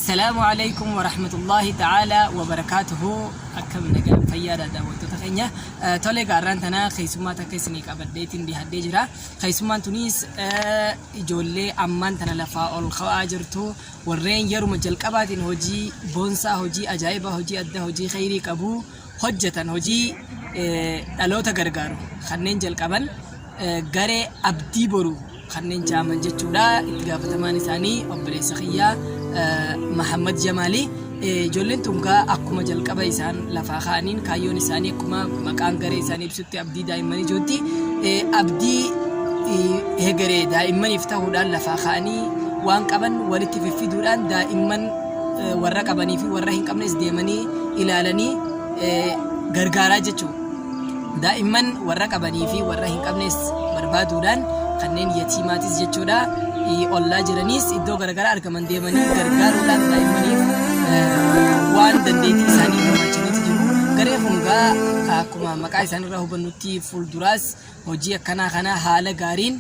Assalaamu alaikum warahmatullahi ta'ala wabarakaatuhu. Akkam nagaa fayyaadha daawwattoota keenya. Tole gaarraan tana keessummaa takka isinii qabadheetiin dhiyaadhee jira. Keessummaan tunis ijoollee ammaan tana lafaa ol ka'aa jirtu warreen yeruma jalqabaatiin hojii boonsaa, hojii ajaa'ibaa, hojii addaa, hojii kheyrii qabu hojjetan, hojii dhaloota gargaaru kanneen jalqaban garee Abdii Boruu kanneen jaaman jechuudha. Itti gaafatamaan isaanii obboleessa kiyyaa Mahammad Jamaali. Ijoolleen tun gaa akkuma jalqaba isaan lafaa ka'aniin kaayyoon isaanii akkuma maqaan garee isaanii ibsutti abdii daa'immanii jirutti abdii hegeree daa'immaniif ta'uudhaan lafaa ka'anii waan qaban walitti fiffiduudhaan daa'imman warra qabanii fi warra hin qabnes deemanii ilaalanii gargaaraa jechuudha. Daa'imman warra qabanii fi warra hin qabnes barbaaduudhaan kanneen yatiimaatis jechuudha ollaa jiraniis iddoo garaagaraa argaman deemanii gargaaruudhaan daa'immaniif waan dandeettii isaanii gumaachaniitu jiru. Garee kun gaa akkuma maqaa isaaniirraa hubannutti fuulduraas hojii akkanaa kana haala gaariin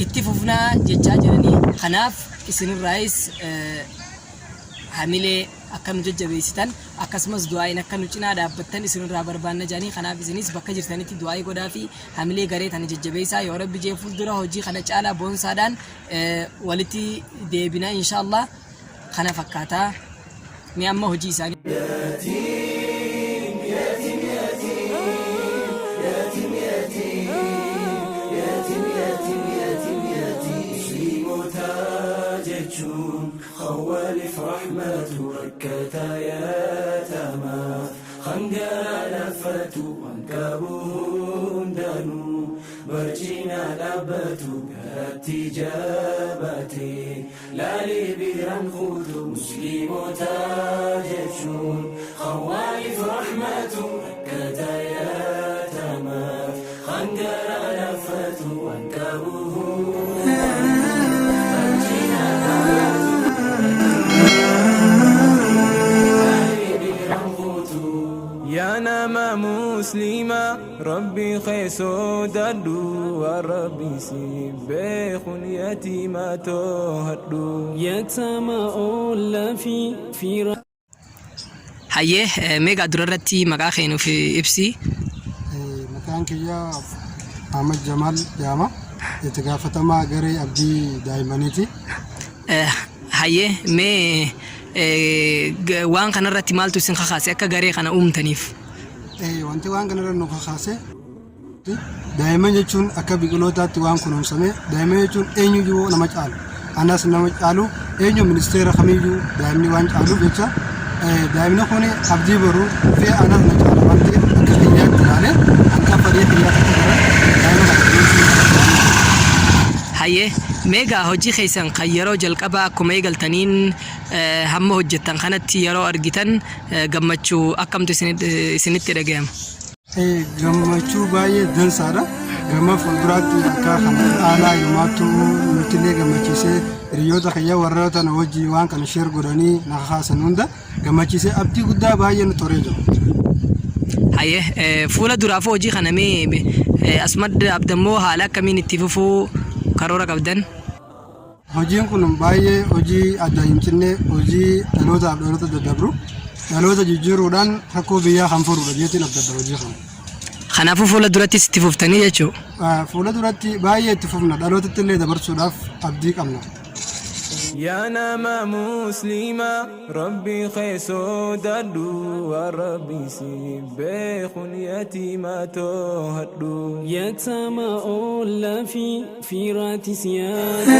itti fufnaa jechaa jiranii. Kanaaf isinirraayis hamilee akka nu jajjabeessitan akkasumas du'aa'iin akka nu cinaa dhaabbattan isinirraa barbaanna jedhanii, kanaaf isinis bakka jirtanitti du'aa'ii godhaa fi hamilee garee tana jajjabeessaa. Yoo Rabbi jee fuuldura hojii kana caalaa boonsaadhaan walitti deebina inshaallah. Kana fakkaataa mee amma hojii isaanii. Khawwalif rahmatu rakkataa yatamaaf kan garaa laaffatu waan qabu hundaanuu barcinaa dhaabbatu garatti jabaate laalee biraan kutu musliimota jechuun khawwalif rahmatu rakkataa yatamaaf kan garaa laaffatu waan qabu hundaanuu barcinaa dhaabbatu laalee biraan kutu. Yaa nama muslima Rabbi kee sodaadhu, waan Rabbi si beekun yatiima toohadhu. Yatama olla fi fira. Hayyee, mee gaa dura irratti maqaa kee nuuf ibsi. Maqaan kiyya Ahmad Jamaal jedhama. Itti gaafatamaa garee Abdii Daa'immaniiti. Hayyee, mee waan kanarratti maaltu isin kakaase akka garee kana uumtaniif? Wanti waan kanarra nu kakaase, daa'imman jechuun akka biqilootaatti waan kunuunsame, daa'imman jechuun eenyuyyuu nama caalu, anas nama caalu, eenyu ministeera kamiyyuu daa'imni waan caaluuf jecha, daa'imni kun abdii boruu fi anas na caala waan ta'eef akka kiyyaatti ilaalee akka fedhii kiyyaatti akka gara daa'ima kana kunuunsuu. Hayyee, mee gaa hojii keessan kan yeroo jalqabaa akkuma eegaltaniin hamma hojjettan kanatti yeroo argitan gammachuu akkamtu isinitti dhagayama? Gammachuu baay'ee dansaadha. Gama fuulduraatti akka kana caalaa hirmaattuu nutillee gammachiisee, hiriyoota kiyya warroota na wajjin waan kana share godhanii na kakaasan hunda gammachiisee abdii guddaa baay'ee nu toree jiru. Hayyee, fuula duraaf hojii kana mee asuma abdammoo haala akkamiin itti fufuu karoora qabdan? Hojiin kun baay'ee hojii adda hin cinne, hojii dhalootaaf dhaloota daddabru, dhaloota jijjiiruudhaan rakkoo biyyaa kan furudha jeetiin abdadha hojii kana. Kanaafuu fuula durattis itti fuftanii jechuudha. Fuula duratti baay'ee itti fufna, dhalootatti illee dabarsuudhaaf abdii qabna. Yaa nama muslima Rabbi kee sodaadhu, waan Rabbi si beekun yatiima toohadhu. Yatama olla fi firaatis yaada.